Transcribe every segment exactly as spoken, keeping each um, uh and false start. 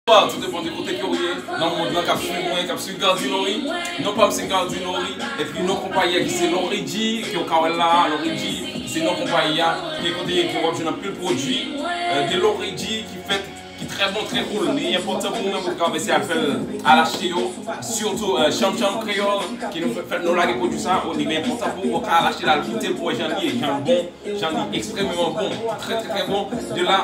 Bonjou, tout depann de kote ke w ye nan mond lan k ap swiv mwen, k ap swiv Gardinori. Non pa m se Gardinori, epi non konpayi a ki se Lorigi, ke w ka wè la, Lorigi se non konpayi a, ke kote ke w ap jwenn anpil pwodui, euh, de Lorigi ki fèt, ki trè bon, trè cool. Li enpòtan pou ou menm ou kapab eseye al fè l, al achte yo, sitou, euh, Chanm Chanm Kreyòl, ki nou fè, fè, nou lage pwodui sa, li enpòtan pou ou, ou ka al achte l, al goute l pou wè jan l ye, jan l bon. Jan li ekstrememan bon, trè, trè, trè bon. De la,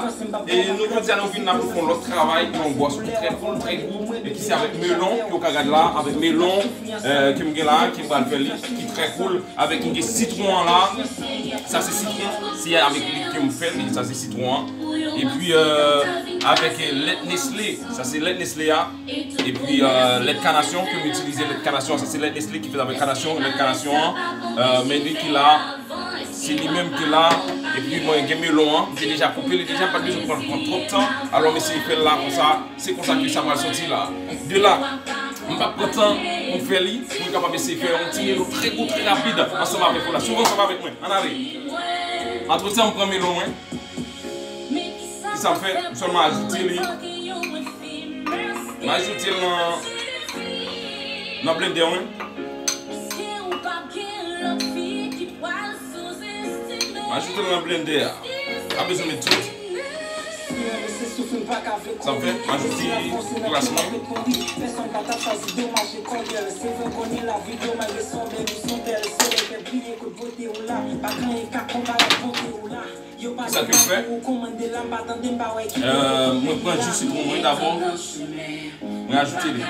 e nou jodi a nou vin la pou fè yon lòt travay, yon bwason ki trè cool, trè gou, e ki se avèk melon, ke w ka gade la, avèk melon, euh, ke m gen la, ki pral fè li, ki trè cool, avèk m gen sitwon an la, sa se sitwon, se avèk li ke m fè li, sa se sitwon an. Epi, euh, avèk, euh, lèt Nestlé, sa se lèt Nestlé a, epi, euh, lèt kanasyon, ke m itilize lèt kanasyon, sa se lèt Nestlé ki fèt avèk kanasyon, lèt kanasyon an, euh, men li ki la, se li menm ki la, epi mwen gen melon an, m te deja koupe li deja, m pa t bezwen pran, pran twòp tan. Alò, m eseye fè l la konsa, se konsa ke sa pral soti la. De la, m p ap pran tan pou m fè li, pou m kapab eseye fè yon ti melon trè gou, trè rapid, ansanm avèk ou la. Swiv ansanm avèk mwen, ann ale. Antretan, m pran melon mwen. Kisa m fè? M sèlman ajoute li. M ajoute l nan, nan blendè mwen. M ajoute l nan blendè a. Pa bezwen met tout. Sa m fè, m ajoute glas mwen. Sa ke m fè? Euh, mwen pran ji sitwon mwen dabò. Mwen ajoute li.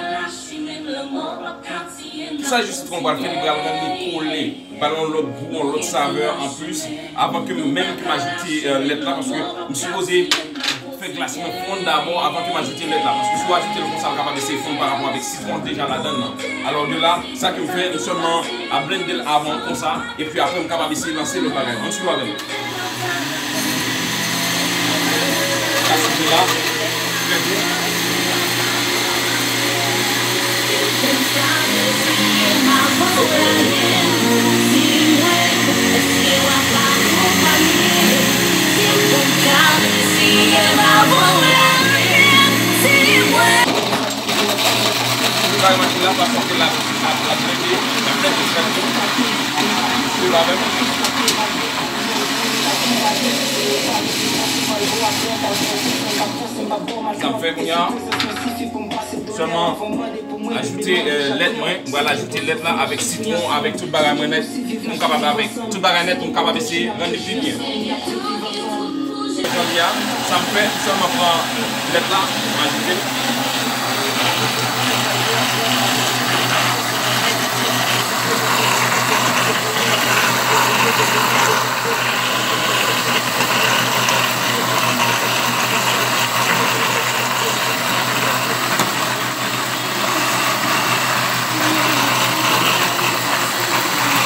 Sa ji sitwon pral fè, li pral rann li kole. Pral yon lòt gou, yon lòt savè anplis. Avan ke m, menm ke m ajoute, euh, lèt la, paske m sipoze fè glas mwen fonn dabò avan ke m ajoute lèt la. Paske si w ajoute l konsa, l kapab eseye fonn parapò avèk sitwon deja ladann nan. Alò de la, sa ke m fè, m sèlman ap blende l avan konsa. Epi apre, m kapab eseye lanse lòt bagay. Ann swiv avè m. Sa site la. Trè byen. Bagay machine la, pa santi la, la, la blende, la blende, la blende. Suiv avè m. Sa m fè kounye a, sèlman ajoute, euh, lèt mwen. M pral ajoute lèt la avèk sitwon, avèk tout bagay mwen nèt. Pou m kapab avèk tout bagay nèt, pou m kapab eseye rann li pi byen. Jodi a, sa m fè, m sèlman pran lèt la, m ajoute l.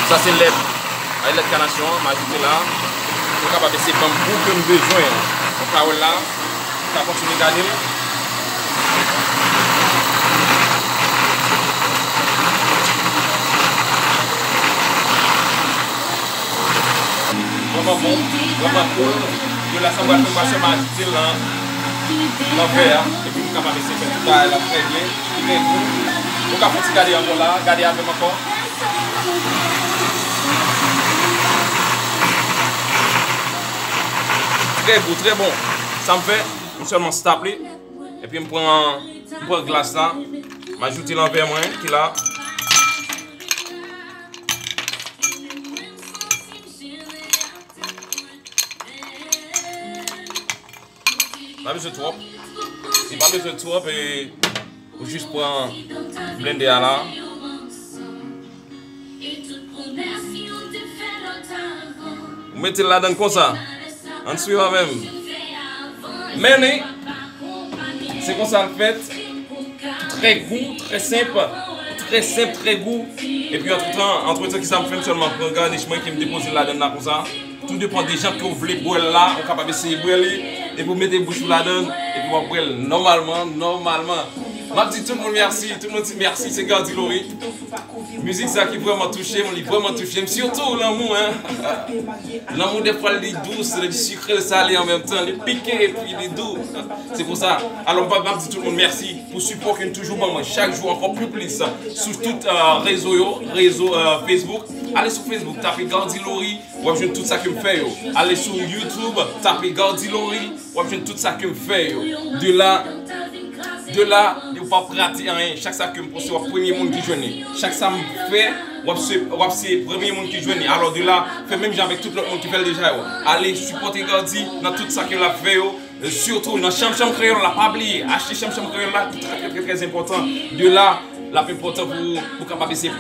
Sa se lèt. Ay lèt kanasyon an, m ajoute la. Pou kapab eseye ban m gou ke m bezwen an. Ou ka wè l la, ou ka kontinye gade l. Vrèman bon, vrèman cool. Yo la sa pral fè, m pral sèlman ajoute l nan, nan vè a. Epi nou kapab eseye fè tout bagay la trè byen. Li gen gou. Nou ka fè yon ti gade ankò la, gade avè m ankò. Trè gou, trè bon. Sa m fè, m sèlman stop li. Epi m pran, m pran glas la. M ajoute l nan vè mwen ki la. Pa bezwen twòp. Li pa bezwen twòp, e ou jis pran blendè a la. Ou mete l ladann konsa. Ann swiv avè m. Men li, se konsa l fèt. Trè gou, trè senp. Trè senp, trè gou. Epi antretan, antretan ki sa m fè, m sèlman pran garnish mwen ke m depoze l ladann la konsa. Tou depann de jan ke w vle bwè l la, ou kapab eseye bwè li, epi w mete bouch ou ladann, epi w ap bwè l nòmalman, nòmalman. M ap di tout moun mèsi, tout moun di mèsi, se Gardy Laurie. Mizik sa ki vrèman touche m, li vrèman touche m, sitou lanmou, hein. Lanmou dèfwa li dous, li sikre, li sale an menm tan, li pike epi li dou. Se konsa. Alò, m ap di tout moun mèsi pou sipò ke n toujou ban mwen chak jou ankò pi plis sou tout euh, rezo yo, rezo euh, Facebook. Ale sou Facebook, tape Gardy Laurie, w ap jwenn tout sa ke m fè yo. Ale sou YouTube, tape Gardy Laurie, w ap jwenn tout sa ke m fè yo. De la, de la, ou p ap rate anyen. Chak sa ke m poste, w ap premye moun ki jwenn li. Chak sa m fè, w ap se, w ap se premye moun ki jwenn li. Alò de la, fè menm jan avèk tout lòt moun ki fè l deja yo. Ale sipòte Gardy nan tout sa ke l ap fè yo. Sitou nan chanm chanm kreyòl la, pa bliye, achte chanm chanm kreyòl la ki trè trè trè trè enpòtan. De la, l ap enpòtan pou ou, pou w kapab eseye